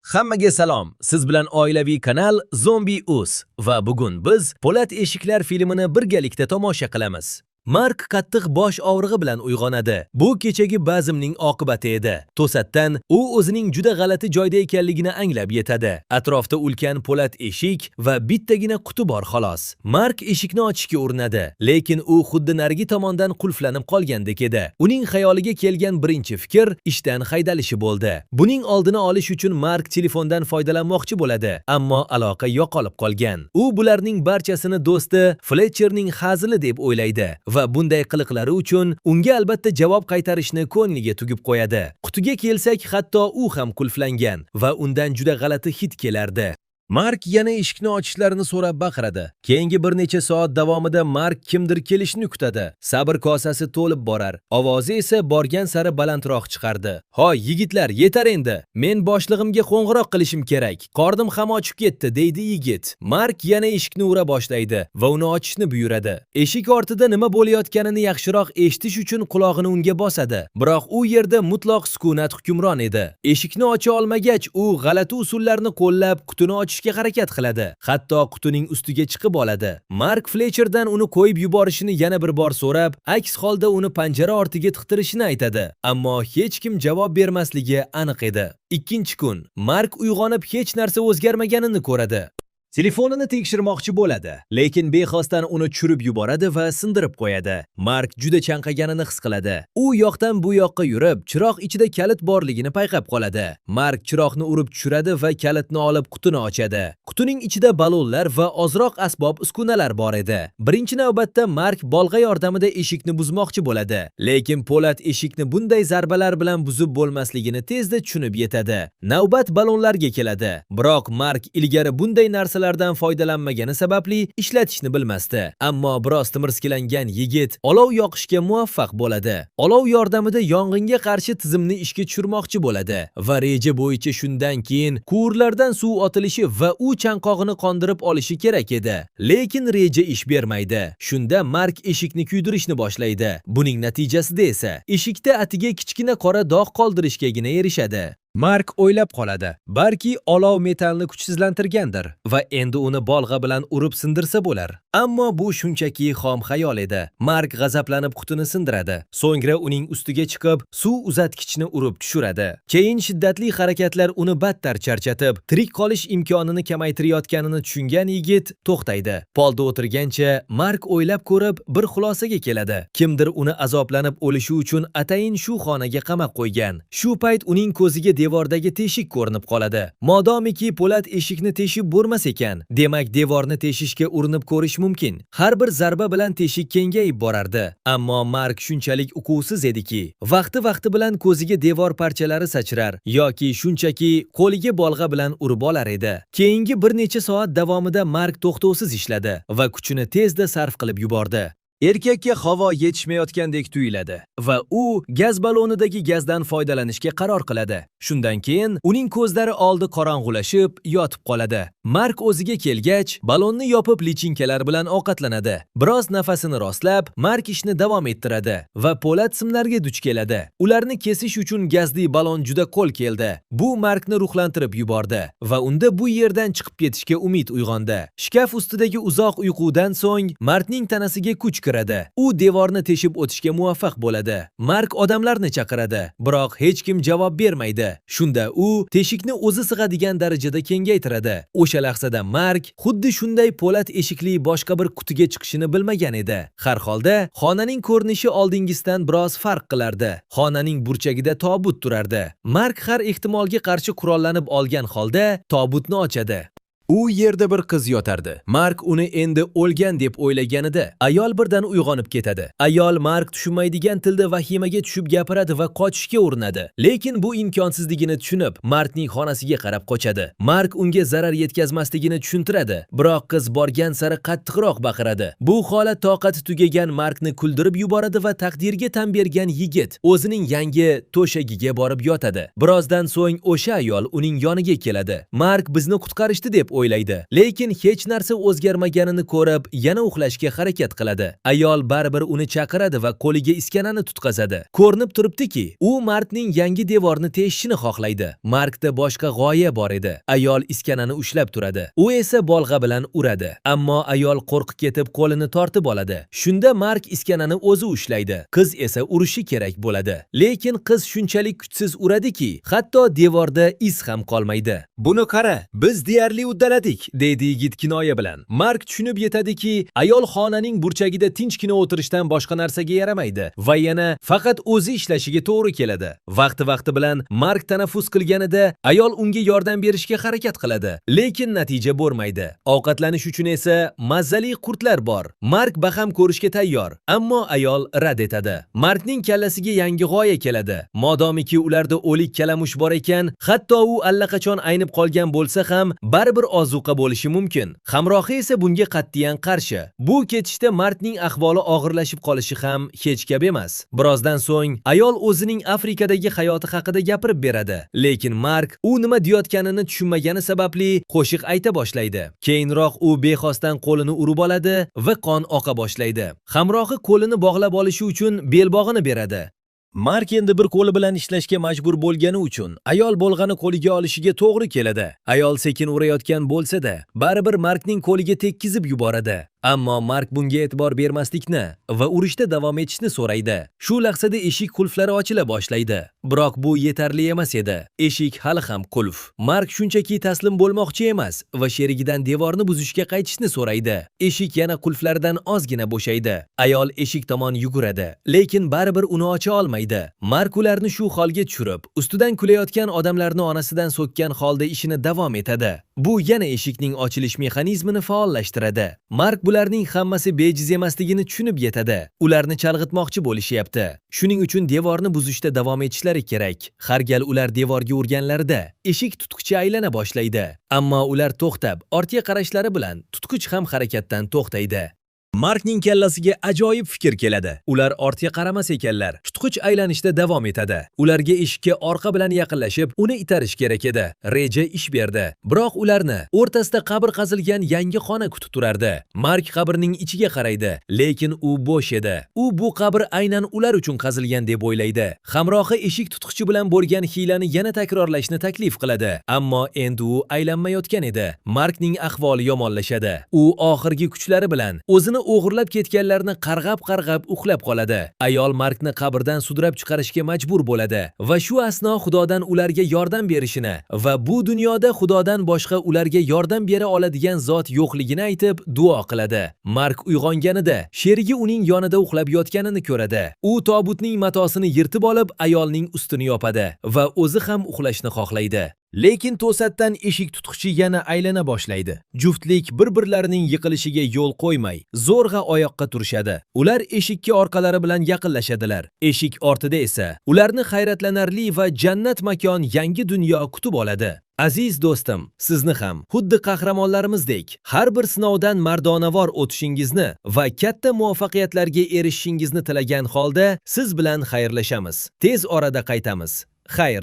Hammaga salom. Siz bilan oilaviy kanal Zombie Uz va bugun biz Po'lat eshiklar filmini birgalikda tomosha qilamiz. Mark qattiq bosh og'rig'i bilan uyg'onadi. Bu kechagi bazmning oqibati edi. To'satdan u o'zining juda g'alati joyda ekanligini anglab yetadi. Atrofda ulkan po'lat eshik va bittagina quti bor xolos. Mark eshikni ochishga urinadi, lekin u xuddi narigi tomondan qulflanib qolgandek edi. Uning xayoliga kelgan birinchi fikr ishdan haydalishi bo'ldi. Buning oldini olish uchun Mark telefondan foydalanmoqchi bo'ladi, ammo aloqa yo'qolib qolgan. U bularning barchasini do'sti Fletcherning hazili deb o'ylaydi va bunday qiliqlari uchun unga albatta javob qaytarishni ko'ngliga tugib qo'yadi. Qutiga kelsak, hatto u ham qulflangan va undan juda g'alati hid kelardi. Mark yana eshikni ochishlarini so'rab baqiradi. Keyingi bir necha soat davomida Mark kimdir kelishini kutadi. Sabr kosasi to'lib borar. Ovozi esa borgan sari balandroq chiqardi. "Hoy, yigitlar, yetar endi. Men boshlig'imga qo'ng'iroq qilishim kerak. Qornim ham ochib ketdi", deydi yigit. Mark yana eshikni ura boshlaydi va uni ochishni buyuradi. Eshik ortida nima bo'layotganini yaxshiroq eshitish uchun qulog'ini unga bosadi. Biroq u yerda mutlaq sukunat hukmron edi. Eshikni ocha olmagach, u g'alati usullarni qo'llab qutini ochishga harakat qiladi. Hatto qutining ustiga chiqib oladi. Mark Fletcherdan uni qo'yib yuborishini yana bir bor so'rab, aks holda uni panjara ortiga tiqtirishini aytadi. Ammo hech kim javob bermasligi aniq edi. Ikkinchi kun Mark uyg'onib, hech narsa o'zgarmaganini ko'radi. Telefonini tekshirmoqchi bo'ladi, lekin bexosdan uni tushirib yuboradi va sindirib qo'yadi. Mark juda chanqaganini his qiladi. U yoqdan bu yoqqa yurib, chiroq ichida kalit borligini payqab qoladi. Mark chiroqni urib tushiradi va kalitni olib qutini ochadi. Qutining ichida ballonlar va ozroq asbob uskunalar bor edi. Birinchi navbatda Mark bolg'a yordamida eshikni buzmoqchi bo'ladi, lekin po'lat eshikni bunday zarbalar bilan buzib bo'lmasligini tezda tushunib yetadi. Navbat ballonlarga keladi. Biroq Mark ilgari bunday narsalardan foydalanmagani sababli ishlatishni bilmasdi. Ammo biroz timirskilangan yigit olov yoqishga muvaffaq bo'ladi. Olov yordamida yong'inga qarshi tizimni ishga tushirmoqchi bo'ladi va reja bo'yicha shundan keyin quvurlardan suv otilishi va u chanqog'ini qondirib olishi kerak edi. Lekin reja ish bermaydi. Shunda Mark eshikni kuydirishni boshlaydi. Buning natijasida esa eshikda atiga kichkina qora dog' qoldirishgagina erishadi. Mark o'ylab qoladi. Balki olov metallni kuchsizlantirgandir va endi uni bolg'a bilan urib sindirsa bo'lar. Ammo bu shunchaki xom xayol edi. Mark g'azablanib qutini sindiradi. So'ngra uning ustiga chiqib, suv uzatgichni urib tushiradi. Keyin shiddatli harakatlar uni battar charchatib, tirik qolish imkonini kamaytirayotganini tushungan yigit to'xtaydi. Polda o'tirgancha Mark o'ylab ko'rib, bir xulosaga keladi. Kimdir uni azoblanib o'lishi uchun atayin shu xonaga qamab qo'ygan. Shu payt uning ko'ziga devordagi teshik ko'rinib qoladi. Modomiki po'lat eshikni teshib bo'lmas ekan, demak, devorni teshishga urinib ko'rish mumkin. Har bir zarba bilan teshik kengayib borardi. Ammo Mark shunchalik uquvsiz ediki, vaqti-vaqti bilan ko'ziga devor parchalari sachrar yoki shunchaki qo'liga bolg'a bilan urib olar edi. Keyingi bir necha soat davomida Mark to'xtovsiz ishladi va kuchini tezda sarf qilib yubordi. Erkakka havo yetishmayotgandek tuyuladi va u gaz ballonidagi gazdan foydalanishga qaror qiladi. Shundan keyin uning ko'zlari oldi qorong'ulashib, yotib qoladi. Mark o'ziga kelgach, ballonni yopib, lichinkalar bilan ovqatlanadi. Biroz nafasini rostlab, Mark ishni davom ettiradi va po'lat simlarga duch keladi. Ularni kesish uchun gazli ballon juda qo'l keldi. Bu Markni ruhlantirib yubordi va unda bu yerdan chiqib ketishga umid uyg'ondi. Shkaf ustidagi uzoq uyqudan so'ng Markning tanasiga kuch kiradi. U devorni teshib o'tishga muvaffaq bo'ladi. Mark odamlarni chaqiradi, biroq hech kim javob bermaydi. Shunda u teshikni o'zi sig'adigan darajada kengaytiradi. O'sha lahzada Mark xuddi shunday po'lat eshikli boshqa bir qutiga chiqishini bilmagan edi. Har holda xonaning ko'rinishi oldingisidan biroz farq qilardi. Xonaning burchagida tobut turardi. Mark har ehtimolga qarshi qurollanib olgan holda tobutni ochadi. U yerda bir qiz yotardi. Mark uni endi o'lgan deb o'ylaganida, ayol birdan uyg'onib ketadi. Ayol Mark tushunmaydigan tilda vahimaga tushib gapiradi va qochishga urinadi. Lekin bu imkonsizligini tushunib, Markning xonasiga qarab qochadi. Mark unga zarar yetkazmasligini tushuntiradi, biroq qiz borgan sari qattiqroq baqiradi. Bu holat toqati tugagan Markni kuldirib yuboradi va taqdirga tan bergan yigit o'zining yangi to'shagiga borib yotadi. Birozdan so'ng o'sha ayol uning yoniga keladi. Mark bizni qutqarishdi deb o'ylaydi. Lekin hech narsa o'zgarmaganini ko'rib, yana uxlashga harakat qiladi. Ayol baribir uni chaqiradi va qo'liga iskanani tutqazadi. Ko'rinib turibdiki, u Markning yangi devorni teshishini xohlaydi. Markda boshqa g'oya bor edi. Ayol iskanani ushlab turadi. U esa bolg'a bilan uradi. Ammo ayol qo'rqib ketib qo'lini tortib oladi. Shunda Mark iskanani o'zi ushlaydi. Qiz esa urishi kerak bo'ladi. Lekin qiz shunchalik kuchsiz uradiki, hatto devorda iz ham qolmaydi. "Buni qara, biz deyarli uddaladik", deydi yigit kinoya bilan. Mark tushunib yetadiki, ayol xonaning burchagida tinchgina o'tirishdan boshqa narsaga yaramaydi va yana faqat o'zi ishlashiga to'g'ri keladi. Vaqti-vaqti bilan Mark tanaffus qilganida ayol unga yordam berishga harakat qiladi, lekin natija bo'lmaydi. Ovqatlanish uchun esa mazali qurtlar bor. Mark baham ko'rishga tayyor, ammo ayol rad etadi. Markning kallasiga yangi g'oya keladi. Modomiki ularda o'lik kalamush bor ekan, hatto u allaqachon aynib qolgan bo'lsa ham, baribir ozuqa bo'lishi mumkin. Hamrohi esa bunga qat'iyan qarshi. Bu ketishda Markning ahvoli og'irlashib qolishi ham hech gap emas. Birozdan so'ng ayol o'zining Afrikadagi hayoti haqida gapirib beradi. Lekin Mark u nima deyotganini tushunmagani sababli qo'shiq ayta boshlaydi. Keyinroq u bexosdan qo'lini urib oladi va qon oqa boshlaydi. Hamrohi qo'lini bog'lab olishi uchun belbog'ini beradi. Mark endi bir qo'li bilan ishlashga majbur bo'lgani uchun ayol bolg'ani qo'liga olishiga to'g'ri keladi. Ayol sekin urayotgan bo'lsa-da, baribir Markning qo'liga tekkizib yuboradi. Ammo Mark bunga e'tibor bermaslikni va urushda davom etishni so'raydi. Shu lahzada eshik qulflari ochila boshlaydi. Biroq bu yetarli emas edi. Eshik hali ham qulf. Mark shunchaki taslim bo'lmoqchi emas va sherigidan devorni buzishga qaytishni so'raydi. Eshik yana qulflardan ozgina bo'shaydi. Ayol eshik tomon yuguradi, lekin baribir uni ocha olmaydi. Mark ularni shu holga tushirib, ustidan kulayotgan odamlarni onasidan so'kkan holda ishini davom etadi. Bu yana eshikning ochilish mexanizmini faollashtiradi. Mark bularning hammasi bejiz emasligini tushunib yetadi. Ularni chalg'itmoqchi bo'lishyapti. Shuning uchun devorni buzishda davom etishlari kerak. Har gal ular devorga urganlarida eshik tutqichi aylana boshlaydi. Ammo ular to'xtab, ortga qarashlari bilan tutqich ham harakatdan to'xtaydi. Markning kallasiga ajoyib fikr keladi. Ular ortga qaramas ekanlar. Tutqich aylanishda davom etadi. Ularga eshikka orqa bilan yaqinlashib, uni itarish kerak edi. Reja ish berdi. Biroq ularni o'rtasida qabr qazilgan yangi xona kutib turardi. Mark qabrning ichiga qaraydi, lekin u bo'sh edi. U bu qabr aynan ular uchun qazilgan deb o'ylaydi. Hamrohi eshik tutqichi bilan bo'lgan hiylani yana takrorlashni taklif qiladi. Ammo endi u aylanmayotgan edi. Markning ahvoli yomonlashadi. U oxirgi kuchlari bilan o'zini o'g'irlab ketganlarni qarg'ab-qarg'ab uxlab qoladi. Ayol Markni qabrdan sudrab chiqarishga majbur bo'ladi va shu asno Xudodan ularga yordam berishini va bu dunyoda Xudodan boshqa ularga yordam bera oladigan zot yo'qligini aytib duo qiladi. Mark uyg'onganida sherigi uning yonida uxlab yotganini ko'radi. U tobutning matosini yirtib olib, ayolning ustini yopadi va o'zi ham uxlashni xohlaydi. Lekin to'satdan eshik tutqichi yana aylana boshlaydi. Juftlik bir-birlarining yiqilishiga yo'l qo'ymay, zo'rg'a oyoqqa turishadi. Ular eshikka orqalari bilan yaqinlashadilar. Eshik ortida esa ularni hayratlanarli va jannat makon yangi dunyo kutib oladi. Aziz do'stim, sizni ham xuddi qahramonlarimizdek har bir sinovdan mardonavor o'tishingizni va katta muvaffaqiyatlarga erishishingizni tilagan holda siz bilan xayrlashamiz. Tez orada qaytamiz. Xayr.